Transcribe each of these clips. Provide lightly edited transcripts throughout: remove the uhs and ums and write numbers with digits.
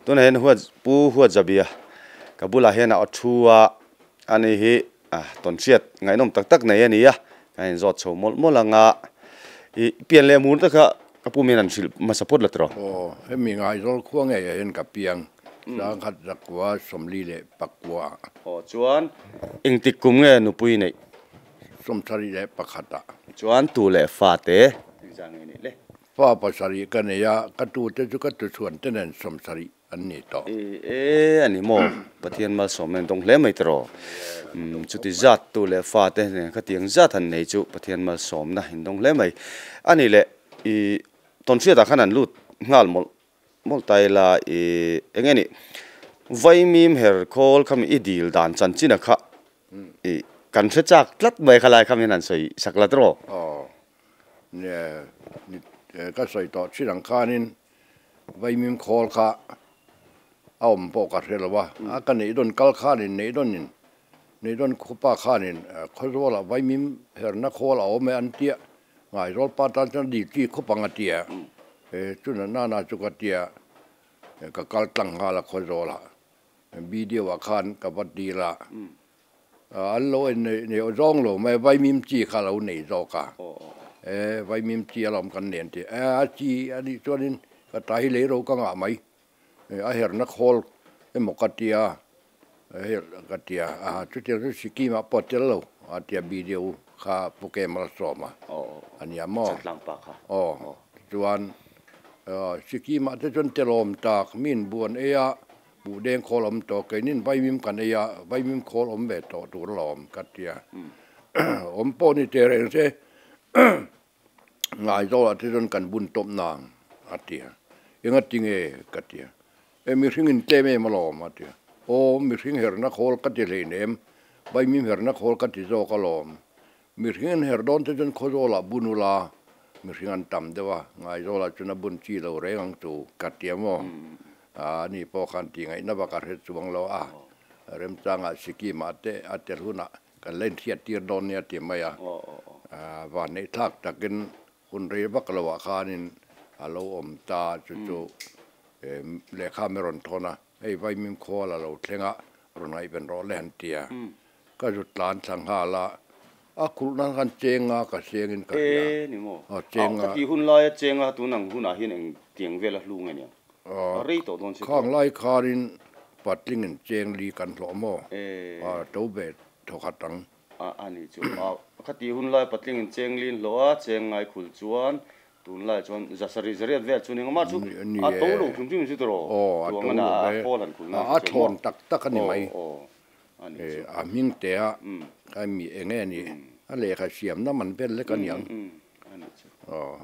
Tunah hian huat pu huat zabia ka bulah hian a thu a ani hi ah tawnhriat ngaihnawm tak tak nei a ni a kan inzawt chho mawlh mawlh ang a ih pian leh mur te kha ka pum hian an hrilh hmasa phawt la tawh. Aw hemi Ngaizawl khua ngei ah hian ka piang sangkhat zakua 49 ah. Aw chuan engtik kum nge nupui neih? 71 ah. Chuan tu leh fa te engzah nge neih le? Fa pasarih ka nei a, ka tute chu ka tuchhuan te nen 70 an ni tawh. E e a ni maw? Pathian malsawmna in dawng hle mai tiraw? Umm chuti zat tu leh fa te nen khatiang zat han nei chu Pathian malsawmna in dawng hle mai. A nih leh i tawnhriatah khan an lut nghal mawlh mawlh ta ila i eng nge nih Vaimim her khawl khami i dil dan chanchin a kha i kan hre chak tlat mai khalai khami hian han sawi sak la tiraw? Aw Ka sawi tawh thin ang khanin vaimim khawl kha a awm pawh ka hre lo a, a ka neih dawn kal khanin neih dawnin neih dawn khupa khanin khawzawlah vaimim herna khawl a awm e an tia, Ngaizawl pa tan chuan dil chi khup ang a tia, chuna nana chu ka tia ka kal tlang nghal a khawzawlah video ah khan ka va dil a. An lo en nei aw zawng lo mai, vaimim chi kha a lo nei zawk a, e vaimim chi alawm kan nen tih e a chi a nih chuanin ka ta hi lei ro ka ngah mai, a herna khawl emaw ka tia ka tia a chutiang chu Sikkim ah pawh a tel lo a tia video kha Pu Kem a la sawm a a nia maw aw tichuan Sikkim ah te chuan telawm tak mi inbuan ei a. Buh deng khawl awm tawh, keinin vaimim kan ei a, vaimim khawl awm ve tawh tur alawm ka ti a. Awm pawh ni teh reng se Ngaizawlah te chuan kan bun tawp nang a ti a. Enga ti nge ka ti a. E mihring in tlem em alawm a ti a. Aw mihring herna khawl ka ti hleinem, vaimim herna khawl ka ti zawk alawm. Mihring an her dawn te chuan Khawzawlah bun ula, mihring an tam deuh a, Ngaizawlah chuan a bun chi lo reng ang chu ka ti a maw? Ani pawh khan tih ngaihna bak a hre chuang lo a, remchangah Sikkim-ah te a tel hunah kan la inhriat tir dawn nia ti mai a, vanneih thlak takin hun rei vak loah khanin a lo awm ta chu chu lehkha mi rawn thawn a, hei Vaimim khual a lo thleng a, rawn ngaihven rawh le han ti a. Ka zut tlan thla nghal a, a khulh nan khan chenga ka sengin ka hria. E ni maw? A chenga. Ka tih hun laia chenga tun ang hunah hian eng tiang vel a hlu nge niang? A rei tawh dawn si. Khang lai kharin patlingin cheng li kan hlawh maw? A to ve thawkhat ang. A ni chu. Ka tih hun laia patlingin cheng li an hlawh a, cheng ngai khul chuan Tunlai chuan zasarih zariat vel chu ni engmah chu a to lo hrim hrim chu tiraw? Aw a to lo ve, a thlawn tak tak a ni mai. A hming te a ka mi eng nge ni a lehkha siamna man vel lek a niang. Aw.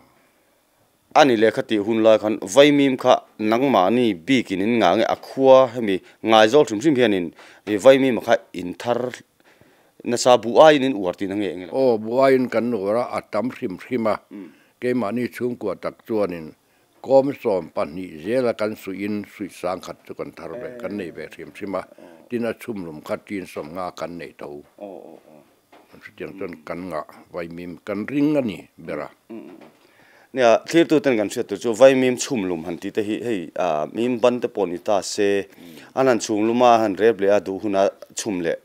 A ni lehkha tih hun lai khan vaimim kha nangmahni bikin in ngah nge a khua hemi ngaizawl hrim hrim hianin vaimim kha in thar Nasa buh aiin in uar tihna nge eng ilo? Aw, buh aiin kan uar a, a tam hrim hrim a. Keimahni chhungkua tak chuanin kawm 12 zela kan suihin suih sangkhat chu kan thar ve, kan nei ve hrim hrim a. Tin, a chhumlum kha tin 50 kan nei tho. Chutiang chuan kan ngah vaimim kan ring a ni ber a. Nia, thlirtuten kan hriat tur chu vaimim chhumlum han tih te hi hei mim ban te pawh ni ta se, an han chhumlum a, an han rep leh a, duh huna chhum leh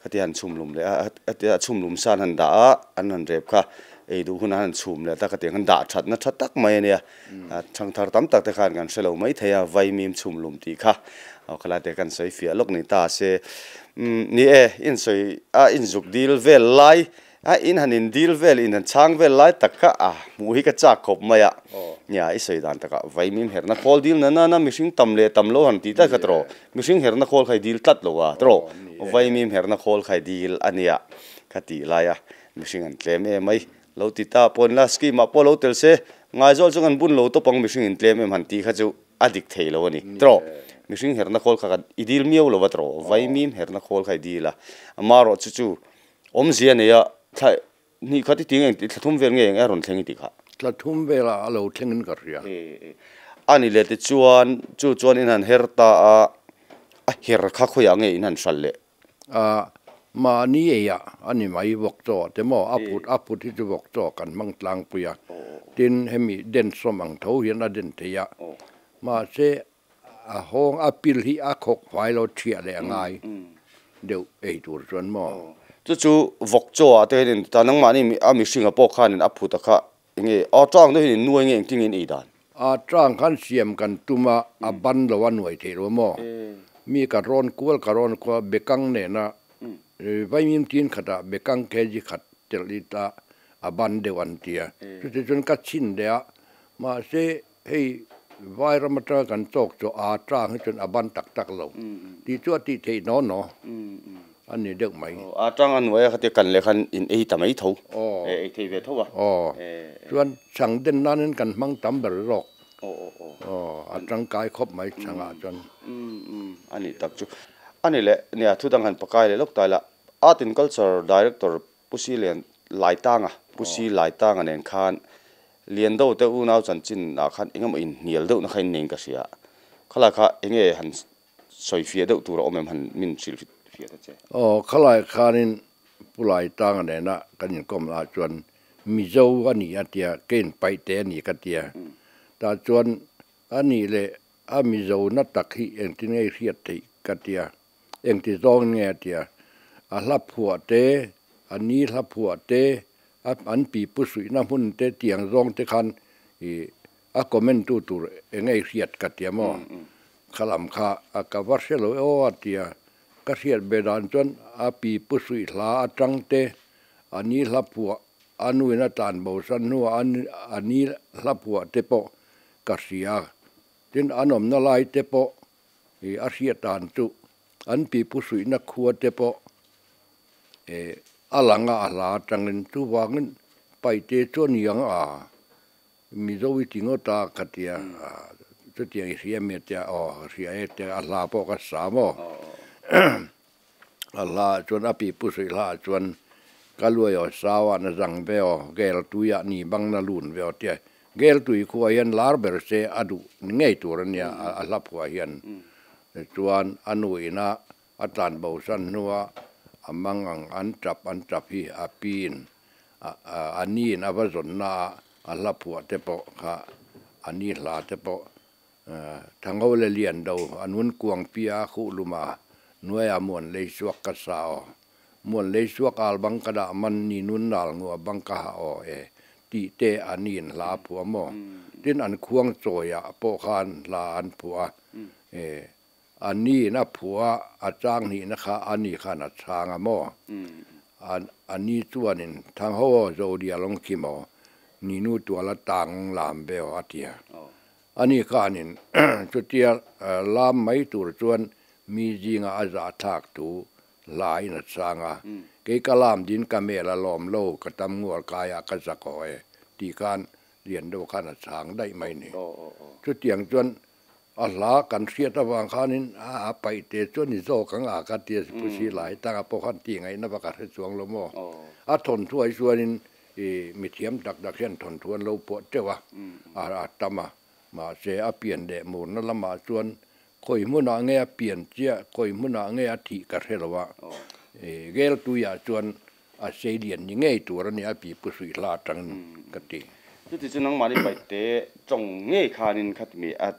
Khati han chhum lum leh a, a chhum lum san han dah a, an han rep kha ei duh hunah han chhum leh ta khatiang han dah that na tha tak mai a nia. Thangthar tam tak te khan kan hre lo mai thei a, vaimim chhum lum tih kha aw khalai te kan sawi fiah lawk ni ta se. Ni e, in sawi a inzuk dil vel lai A in han in dil vel, in han chhang vel lai tak kha a hmuh hi ka chak khawp mai a. Nia, i sawi dan takah vaimim herna khawl dil na nana mihring tam leh tam lo han tih tlat kha tiraw? Mihring herna khawl kha i dil tlat lo a tiraw? Vaimim herna khawl kha i dil a nia ka tih lai a, mihring an tlem em mai. Lo ti ta pawh in la scheme ah pawh lo tel se, ngaizawl chu kan bun lo tawp ang mihring in tlem em han tih kha chu a dik thei lo a ni tiraw? Mihring herna khawl kha kan i dil miau lo a tiraw? Vaimim herna khawl kha i dil a, amaherawh chu chu Awmzia nei a, thla hnih khat i ti nge, thla thum vel nge eng a rawn thleng i tih kha? Thla thum velah a lo thleng in ka hria. A ni leh tichuan, chu chuan in han her ta a, a her kha khawiah nge in han hral leh? A, mahni eiah a ni mai vawk chaw te maw, a phut a phut hi chu vawk chaw kan hmang tlangpui a, tin hemi den sawm ang tho hian a den thei a, mahse a hawng a pil hi a khawk fai lo thiah leh a ngai deuh ei tur chuan maw. Chu chu vawk chaw ah te hian in ta nangmahni a mihring ah pawh khanin a phut a kha enge a tang deuh hian in nuai nge engtin nge in ei dan? A tang khan siam kan tum a, a ban lo a nuai theih lo maw? Mi ka rawn kual ka rawn kual bekang nena vaimim tin khatah bekang kg khat telh ita a ban deuh an tia. Chuti chuan ka chhin leh a, mahse hei vai ram atanga kan chawk chu a tang hi chuan a ban tak tak lo tih chu a tih theih naw naw a ni deuh mai. A tang a hnuaia khatia kan leh khan in ei ta mai tho, ei thei ve tho a. Aw, chuan chhang den nanin kan hmang tam ber zawk. Aw, a tangkai khawp mai chhangah chuan. A nih tak chu. A ni leh, nia thudang han pakai leh lawk ta ila, Art and Culture Director Pu Si Lian Laitanga, Pu Si Laitanga nen khan Liando te unau chanchin ah khan eng emaw inhnial deuhna kha in nei in ka hria. Khalai kha eng nge han sawi fiah deuh tur a awm em han min hrilh fiah ta che. Aw, khalai khanin Pu Laitanga nena kan inkawm lah chuan Mizo a ni a tia, ka inpaih teh a ni ka tia. Tah chuan a nih leh a Mizo na tak hi engtin nge i hriat theih ka tia. Engti zawng nge a tia, a hla phuah te, a ni hla phuah te, a an pi pu suihna hmun te tiang zawng te khan ih a comment tu tur eng nge i hriat ka tia maw? Kha lam kha a ka va hre lo e aw a tia, ka hriat ve dan chuan a pi pu suih hla atang te, a ni hla phuah a nuin a tlan bo san hnuah a ni hla phuah te pawh ka hria, tin an awmna lai te pawh I a hriat dan chu an pipu suihna khua te pawh eh a lang a, a hla atangin chuvangin paite chu a ni ang a, Mizo i ti ngawt a ka ti a, chutiang i hria mi a tia aw ka hria e tia a hla pawh ka sa maw a hla ah chuan a pipu suih hla ah chuan ka luai aw sau ah na zang ve aw gel tui ah ni bang na lun ve aw tia Gel tui khuah hian lar ber se a duh ni ngei tur a nia a hla phuah hian. Chuan a nu ina a tlan bo san hnua a mang ang an tap an tap hi a piin a niin a va zawnna a a hla phuah te pawh kha a ni hla te pawh Thango le lian do a nun kuang pia a khuh lum a nuaia muan lei suak ka sa aw. Muan lei suak al bang ka dah man ni nun nal ngua bang ka ha aw e tih te an in hla a phuah maw? Tin an khuang chawi ah pawh khan hla an phuah a e a ni in a phuah a a chang hnihna kha a ni khan a chhang a maw? A ni chuan in thang ho aw Zodia lawng khi maw ni nu tual a tang lam ve aw a ti a. A ni khan in chutia lam mai tur chuan mi zinga a zahthlak thu Hlaiin a chang a, kei ka lam din ka mel a lawm lo, ka tam ngual kaiah ka zak aw e, tih khan lian deuh khan a chang daih mai ni. Chutiang chuan a hla kan hriat avang khanin a a paih te chuan ni zawk ang a ka tia Pu Silai tangah pawh khan tih ngaihna va ka hre chuang lo maw. A thawnthu ai chuanin i mithiam tak tak hian thawnthu an lo puah teuh a, a tam a. Mahse a pian leh murna lamah chuan Khawi hmunah nge a pian chiah, khawi hmunah nge a thih ka hre lo a, rel tuiah chuan a sei lian ni ngei tur a nia a pipu suih hla atangin ka ti. Chuti chu nangmahni paihte tawng ngei khanin khatimi a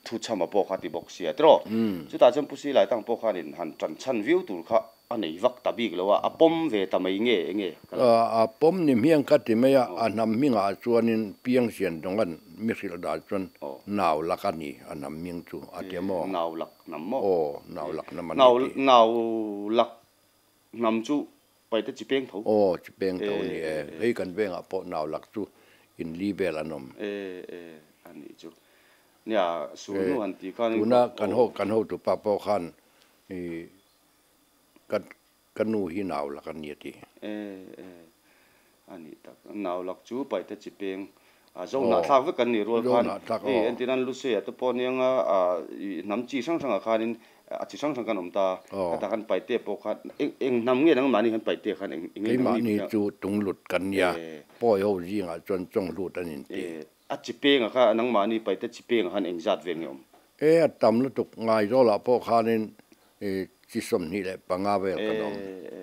thu chhama pawh kha ti bawk sia tiraw? Chutah chuan Pu Silai tang pawh khanin han tan chhan viau tur kha A nei vak ta bik lo a, a pawm ve ta mai nge enge ka lo. A pawm ni hmiang ka ti mai a, a hnam hmingah chuanin piang sian dawng an mi hrilh dan chuan nau lak a ni a hnam hming chu a ti maw? Nau lak hnam maw? Aw, nau lak hnam a ni ti. Nau lak hnam chu paite chi peng tho? Aw, chi peng tho ni e. Hei kan vengah pawh nau lak chu in li vel an awm. E, e, a nih chu. Nia, sulhnu han tih khan. Tuna kan ho kan hotupa pawh khan i Ka ka nu hi nau lak a ni a ti. E e a nih tak. Nau lak chu paihte chi peng a zo hnahthlak vek kan nih rual khan hei entir nan Lusei ah te pawh aniang a a i hnam chi hrang hrang ah khanin a chi hrang hrang kan awm ta a tah khan paihte pawh khan eng eng hnam nge nangmahni khan paihte khan eng eng nge Keimahni chu tunglut kan nia pawi ho zingah chuan chawnghlut an inti. E a chi peng ah kha nangmahni paihte chi peng ah khan eng zat vel nge awm? E a tam lutuk Ngaizawl ah pawh khanin I chi 25 vel kan awm. E,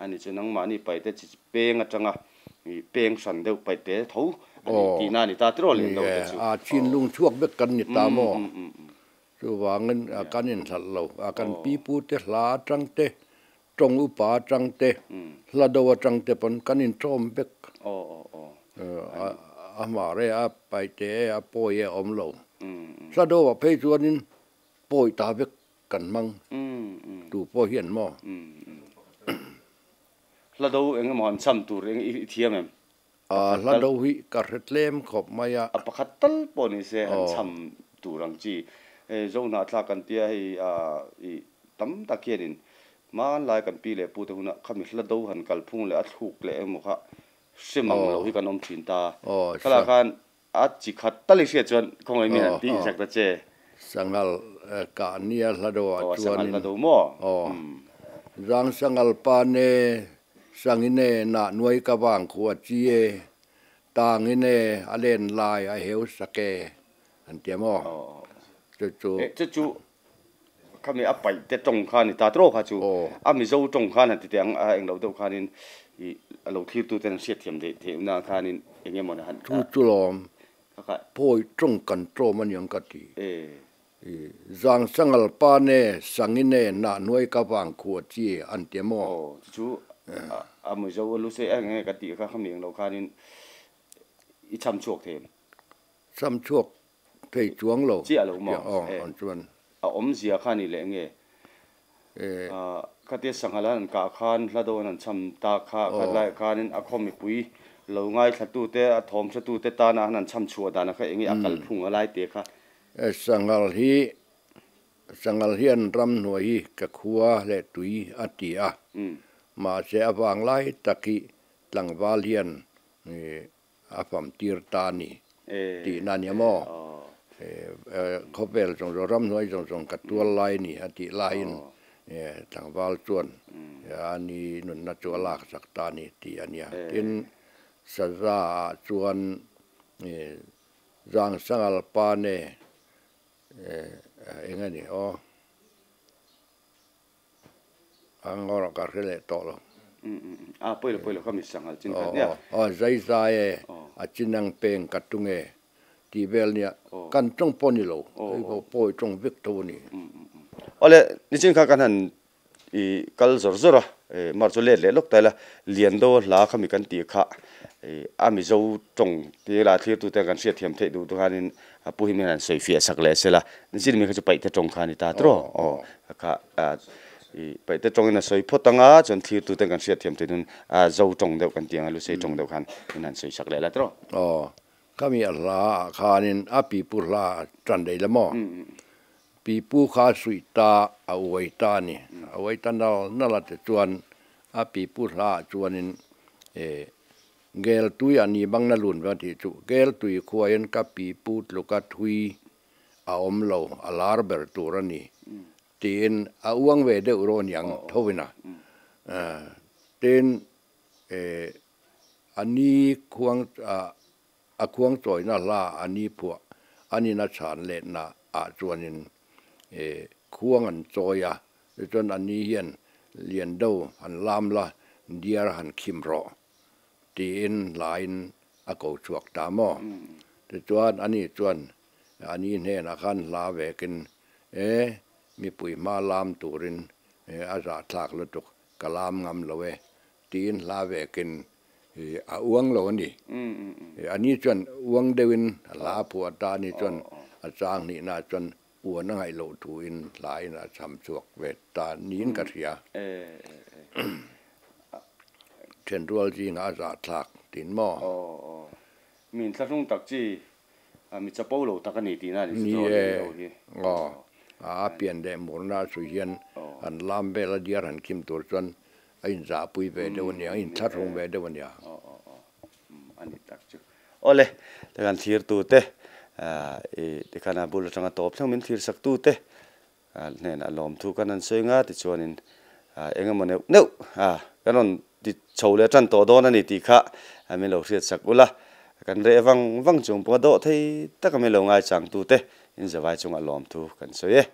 a ni chu nangmahni paihte chi peng atanga i peng hran deuh paihte tho a ni tihna a ni ta tiraw lem lo te chu. A chinlung chhuak vek kan ni ta maw? Chuvangin kan inhlat lo. Kan pipute hla atang te, tawng upa atang te, hla do atang te pawn kan inṭawm vek. A hmar e, a paite e, a pawi e a awm lo. Hla do ah phei chuanin pawi ta vek kan hmang. Tu pawh hian maw? Hla do eng emaw han cham tur eng i thiam em? A hla do hi ka hre tlem khawp mai a. A pakhat tal pawh ni se han cham tur ang chi. Hei Zohnahthlak kan tia hei i tam tak hianin hmanlai kan pi leh pu te hunah khami hla do han kalphung leh a thluk leh emaw kha hre mang lo hi kan awm thin ta. Khalah khan a chi khat tal i hriat chuan khawngaih min han tih zak ta che. Sanghal kah nia hla do ah chuanin. Sanghal hla do maw? Aw. Zang sanghal pa ne Sangine nah nuai ka vang khu a chi e, tangine a len lai a heu sak e, an ti a maw? Chu chu. Chu chu khami a paih te tawng kha a ni ta tawh kha chu a Mizo tawng khan han ti teh ang a englo deuh khanin i a lo thlir tu ten an hriat thiam theih theih na khanin eng emaw han Chu chu lawm pawi tawng kan tawm a niang ka ti. Zang sangal pa ne sangine nah nuai ka vang khua chi an ti maw? Aw chu chu a Mizo a lu sei eng nge ka tih kha khami englo khanin i cham chhuak thei em? Cham chhuak thei chuang lo. Chiah lo maw? Aw an chuan. A awmzia kha ni leh nge? Khatia sanghal an kah khan hla dawn an cham ta kha khat laiah khanin a khaw mipui lo ngaithlatute a thawm hretute tana an han cham chhuah danah kha enge a kalphung a lai te kha. Sanghal hi Sanghal hian ramhnuai hi ka khua leh tui a ti a, mahse a vang lai tak hi tlangval hian A fam tir ta a ni tihna a nia maw? Khawvel zawng zawng, ramhnuai zawng zawng ka tual lai a ni a tih laiin tlangval chuan a ni nunna chu a lak chak ta a ni tih a nia. Tin, saza ah chuan zang sangal pa ne eng a ni aw? A ngawrh ka hre leh tawh lo. A pawi lo pawi lo ka mi sanghal chin khat nia. Aw zai zai e a chinang peng ka tung e tih vel nia kan tawng pawh ni lo hei pawh pawi tawng vek tho a ni. Awle nichin kha kan han i kal zawr zawr a mar chu let leh lawk ta ila Liando hla kha mi kan tih kha a Mizo tawng te lah thlirtu ten kan hriatthiam theih duh khanin a pu hi min han sawi fiah sak leh sela nichin mi kha chu paihte tawng kha a ni ta tawh aw Kha i paihte tawngin a sawi phawt ang a, chuan thlir tuten kan hriat thiam theih nun a zo tawng deuh kan ti ang a, lusei tawng deuh khan min han sawi sak leh la tawh. Aw, khami a hla ah khanin a pipu hla a tan daih la maw? Pipu kha a suih ta, a uai ta a ni. A uai ta nal nal a tichuan a pipu hla ah chuanin e Gel tui a ni bang na lun ve a tih chu Gel tui khuain ka pipu tluka thui a awm lo, a lar ber tur a ni tiin a uang ve deuh rawh aniang tho ina. Tin, a ni khuang a khuang chawina hla a ni phuah a nina chhan lehna ah chuanin khuang an chawi a, tichuan a ni hian lian deuh han lam la, diar han khim rawh tiin hlain a ko chhuak ta maw? Tichuan ani chuan ani hnenah khan hla vekin, E, mipui hma lam turin a zahthlak lutuk, ka lam ngam lo e, tiin hla vekin a uang lo a ni. Ani chuan uang deuhin a hla a phuah ta, ani chuan a chang hnihnaah chuan uan a ngaih loh thuin hlain a cham chhuak ve ta niin ka hria. Thenrual zingah a zahthlak tin maw? Aw aw. Mi inthlahrung tak chi, mi chapo lo tak a ni tihna a ni Ni e. Aw. A pian leh murna a sawi hian an lam vel a diar han khim tur chuan a inzahpui ve deuh a nia, a inthlahrung ve deuh a nia. Aw aw aw. A ni tak chu. Awle, tikhan thlirtute, i tikhan a bul atanga tawp thleng min thlirsaktu te hnenah lawmthu kan han sawi nga tichuanin eng emaw neuh neuh kan rawn ti chho leh tan tawh dawn a ni tih kha min lo hriatsak ula, kan reh vang vang chung pawh dawh thei taka min lo ngaichangtute in zavai chungah lawmthu kan sawi e.